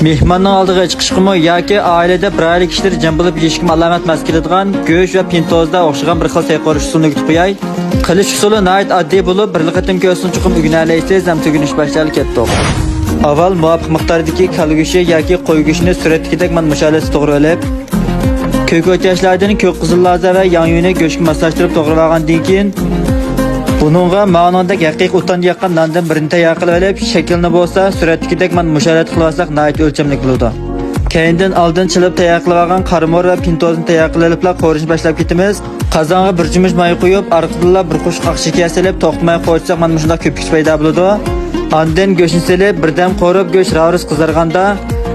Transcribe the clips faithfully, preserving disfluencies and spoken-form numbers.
مېھماننىڭ ئالدىغا چىقىشقىمۇ ياكى ئائىلىدە بىر ئائىلە كىشىلىرى جەم بولۇپ يېيىشكىمۇ ئالامەت ماس كېلىدىغان گۆش ۋە پىنتوزدا ئوخشىغان بىر خىل سەي قورۇش ئۇسۇلىنى ئۆگىتىپ قوياي. قىلىش ئۇسۇلى ناھايىتى ئاددىي بولۇپ، بىرلا قېتىم كۆرسىڭىز چوقۇم ئۆگىنەلەيسىز ھەم تۈگىنىش باشلىيالى كەتتۇق. ئاۋۋال مۇۋاپىق مىقداردىكى كالا گۆشى ياكى قوي گۆشىنى سۈرەتتىكىدەك مانا مۇشۇ ھالەتتە توغرىۋېلىپ، كۆك ئوت ياشلاردىن كۆك قىزىل لازا ۋە ياڭيۇنى گۆشكە ماسلاشتۇرۇپ توغرىۋالغاندىن كېيىن، بۇنىڭغا ماڭىنىڭدەك ھەقىقىي ئۇتان ياققان ناندىن بىرنى تەييار قىلىۋېلىپ، شەكلىنى بولسا سۈرەتتىكىدەك مانا مۇشۇ ھالەتتە قىلىۋالساق ناھايىتى ئۆلچەملىك بولىدۇ. كەينىدىن ئالدىن چىلىپ تەييار قىلىۋالغان قارىمۇر ۋە پىنتوزنى تەييار قىلىۋېلىپلا قورۇشنى باشلاپ كېتىمىز. قازانغا بىر چۆمۈچ ماي قۇيۇپ، ئارقىدىنلا بىر قوشۇق ئاق شېكەر سېلىپ، توختىماي قورۇتساق، مانا مۇشۇنداق كۆپۈكچە پەيدا بولىدۇ. ئاندىن گۆشنى سېلىپ، بىردەم قورۇپ، گۆش راۋۇرۇس قىزارغاندا،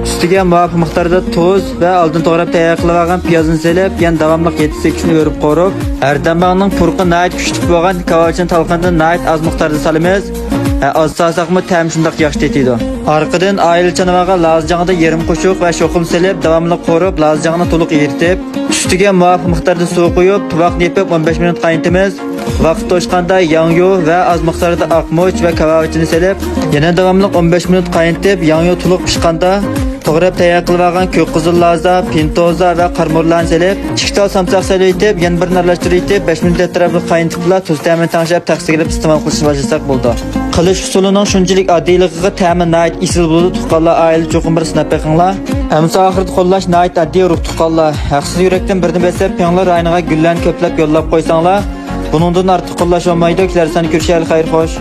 ئۈستىگە مۇۋاپىق مىقداردا تۇز ۋە ئالدىن توغراپ تەييار قىلىۋالغان پىيازنى سېلىپ، يەنە داۋاملىق يەتتە سەككىز كۈن ئۆرۈپ قورۇپ، ھەردەمباڭنىڭ پۇرىقى ناھايىتى كۈچلۈك بولغان كاۋاۋىچىنى تالقىنىدىن ناھايىتى ئاز مىقداردا سالىمىز. ھە، ئاز سالساقمۇ تەمى شۇنداق ياخشى تېتىيدۇ. ئارقىدىن ئائىلە چانىۋىغا لازا جاڭدا يېرىم قوشۇق ۋە شوخۇم سېلىپ، داۋاملىق قورۇپ، لازا جاڭنى تولۇق ئېرىتىپ، ئۈستىگە مۇۋاپىق مىقداردا سۇ قۇيۇپ، تۇۋاقنى يېپىپ ئون بەش مىنۇت قاينىتىمىز. ۋاقىت توشقاندا ياڭيۇ ۋە ئاز مىقداردا ئاقمۇچ ۋە كاۋاۋىچىنى سېلىپ، يەنە داۋاملىق ئون بەش مىنۇت قاينىتىپ، ياڭيۇ تولۇق پىشقاندا، توغراپ تەييار قىلىۋالغان كۆك قىزىل لازا، پىنتوزا ۋە قارىمۇرلارنى سېلىپ، ئىككى تال سامساق سېلىۋېتىپ، يەنە بىرنى ئارىلاشتۇرۇۋېتىپ، بەش مىنۇت ئەتراپىدا قاينىتىپلا، تۇز تەمىنى تەڭشەپ، تەخسىگە ئېلىپ ئىستېمال قىلىشنى باشلىساق بولىدۇ. قىلىش ئۇسۇلىنىڭ شۇنچىلىك ئاددىيلىقىغا تەمى ناھايىتى ئېسىل بولىدۇ، تۇغقانلار ئائىلىدە چوقۇم بىر سىناپ بېقىڭلار. ئەمسە ئاخىرىدا قوللاش ناھايىتى ئاددىي، ئۇرۇق تۇغقانلار. ھەقسىز يۈرەكتىن بىردىن بەسلەپ پىڭلار رايونىغا گۈللەرنى كۆپلەپ يوللاپ قويساڭلار، بۇنىڭدىن ئارتۇق قوللاش بولمايدۇ. كېلەر ساندا كۆرۈشەيلى، خەير خوش.